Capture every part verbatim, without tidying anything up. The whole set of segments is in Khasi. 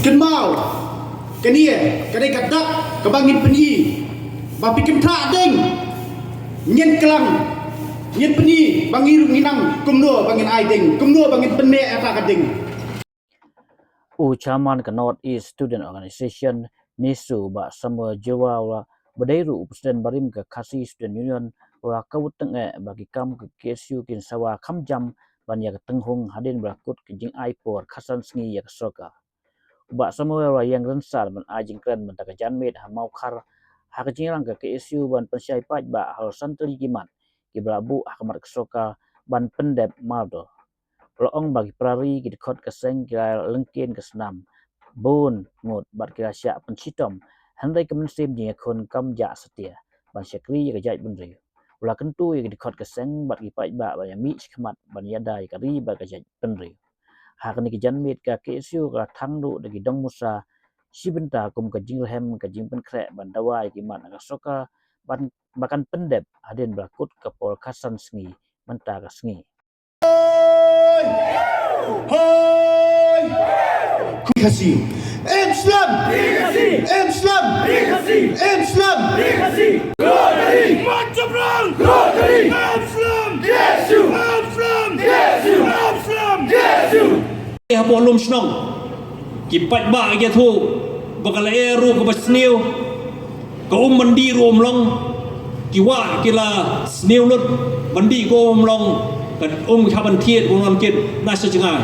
Kynmaw, kane ka dei ka dak kaba ngin pyni ba phi kynthah ding, ngin klang, ngin pyni ba ngi ruh ngi nang kumno ba ngin ai ding, kumno ba ngin pynmeh ïa ka ding. U chairman ka North East Student Organization, NESU, Bah Samuel Jewa, u la ba dei ruh u president barim ka Khasi Student Union, u la kawut tyngeh ba ki kam ka K S U kin sawa kham jam ban ïa ka tynghung hadien ba la kut ka jingai por khatsan sngi ïa ka sorkar. U Bah Samuel u la ïeng rynsar ban ai jingkren mynta ka janmiet ha Mawkhar ha ka jingïalang ka K S U ban pynshai paidbah halor san tylli ki mat kiba la buh ha khmat ka sorkar ban pyndep mardor. U la ong ba ki para ri, ki dkhot ka seng ki la lyngkhein ka snam bun ngut bad ki la shah pynshitom, hynrei ka mynsiem jingïakhun kam jah satia ban shakri ïa ka jaitbynriew. U la kyntu ïa ki dkhot ka seng bad ki paidbah ban ïa mih shakhmat ban ïada ïa ka ri bad ka jaitbynriew. Ha kane ka janmiet ka K S U ka la thang duh da ki dong musa shi bynta kum ka jingrhem, ka jingpynkhreh ban dawa ïa ki mat na ka sorkar ban, ba kan pyndep hadien ba la kut ka por khatsan sngi mynta ka sngi. Hoi! Hoi! Khasi. Im slem! Im slem! Im slem! Rotary! Mat Jumrang! Rotary! Im slem! K S U! Im slem! K S U! Im slem! K S U! Hapoh lum shnong ki paidbah ki ïathuh ba ka lyer ruh kaba sniew, ka um ban dih ruh um long, ki wah ki la sniew lut, ban dih ka um um long, ka um ki hap ban thied, ban wan kit na sha jngai.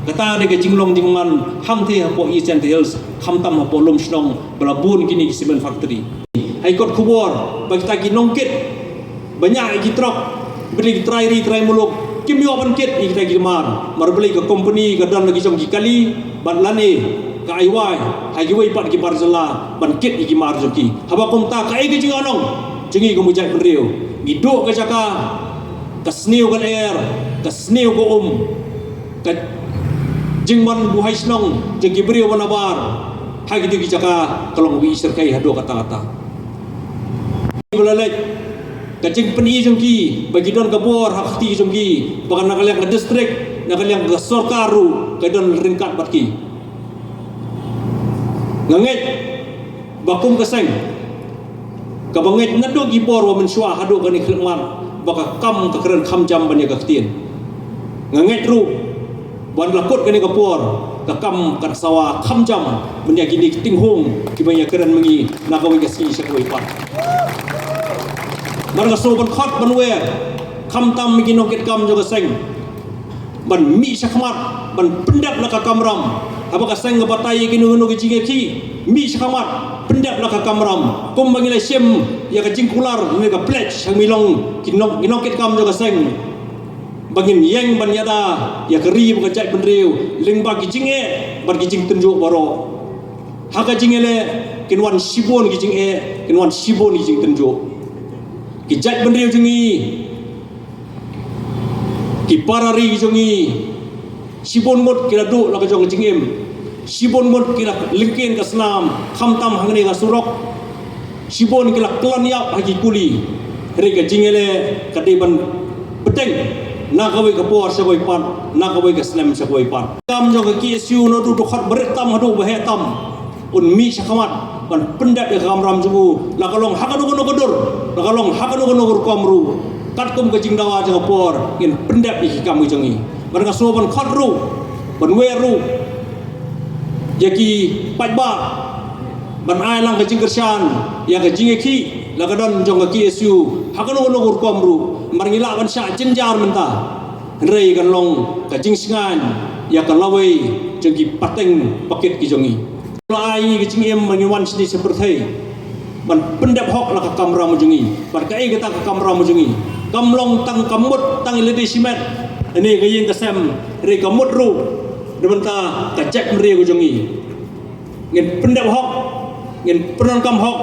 Kata dei ka jinglong jingman hangthie hapoh East Jaintia Hills, khamtam hapoh lum shnong ba la bun kine ki cement factory. Ha ki kot khubor ba kita ki nongkit ba ñiah ïa ki trok, ba dei ki trai ri trai muluk, kim ïoh ban kit ïa kita ki mar. Mar balei ka company ka don la ki jong ki kali bad lane ka ai wai ha kiwei pat ki bar jylla ban kit ïa ki mar jong ki. Haba kumta kaei ka jingainong jong ngi kum ka jaitbynriew? Ngi duh ka jaka, ka sniew ka lyer, ka sniew ka um, ka jingwan buhai shnong jong ki briew ba nabar ha kito ki jaka ka long ba i shyrkhei haduh katta katta. Ba la leit ka jingpyni jong ki ba ki don ka bor ha ka kti jong ki, ba na ka liang ka district, na ka liang ka sorkar ruh ka don ryngkat bad ki. Nga ngeit ba kum ka seng kaba ngeit naduh ki por ba mynshuwa haduh kane ka khyllipmat ba ka kam ka kren kham jam ban ïa ka ktien. Nga ngeit ruh ba la kut kane ka por ka kam kan sawa kham jam ban ïa kine ki tynghung kiba ïa kren ma ngi na kawei ka sngi sha kawei pat. Bad nga sngew ban khot ban wer khamtam ïa ki nongkitkam jong ka seng ban mih shakhmat ban pyndep na ka kamram. Haba ka seng ka batai ïa kino kino ki jingïakhih, mih shakhmat pyndep na ka kamram. Kumba ngi la shim ïa ka jingkular ne ka pledge ha ngi long ki nong, ki nongkitkam jong ka seng ba ngin ïeng ban ïada ïa ka ri bad ka jaitbynriew lyngba ki jingeh bad ki jingtynjuh baroh. Ha ka jingïaleh kin wan shibun ki jingeh, kin wan shibun ki jingtynjuh. Ki jaitbynriew jong ngi, ki para ri jong ngi, shibun ngut ki la duh la ka jong ka jingim, shibun ngut ki la lyngkhein ka snam khamtam hangne ha surok, shibun ki la khlon ïap ha ki kuli. Hynrei ka jingïaleh ka dei ban bteng na kawei ka por sha kawei pat, na kawei ka snem sha kawei pat. Kam jong ka K S U naduh dkhot barit tam haduh ba heh tam, un mih shakhmat ban pyndep ïa ka kamram jong u, la ka long ha kano kano ka dur, la ka long ha kano kano ka rukom ruh. Katkum ka jingdawa jong ka por ngin pyndep ïa ki kam ki jong ngi. Bad nga sngew ban khot ruh, ban wer ruh ïa ki paidbah ban ai lang ka jingkyrshan ïa ka jingïakhih la ka don jong ka K S U ha kano kano ka rukom ruh. Mar ngi lah ban shah jynjar mynta, hynrei kan long ka jingshngaiñ ïa ka lawei jong ki pateng pakit ki jong ngi. La ai ngi ka jingim ba ngin wan shane sha pyrthei ban pyndep hok la ka kamram jong ngi. Bad kaei kata ka kamram jong ngi? Kam long tang ka mut tang ïa lade shimet, ane ka ïing ka sem, hynrei ka mut ruh na bynta ka jaitbynriew ka jong ngi. Ngin pyndep hok, ngin pyndonkam hok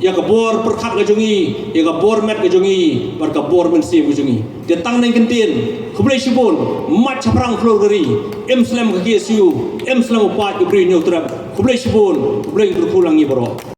ïa ka bor pyrkhat ka jong ngi, ïa ka bor met ka jong ngi, bad ka bor mynsiem ka jong ngi. Te tang nang kyntien, khublei shibun, mat shaphrang khlur ka ri, im slem ka K S U, im slem u paid ka Bri Hynñiewtrep, khublei shibun, khublei kyrkhu lang ngi baroh.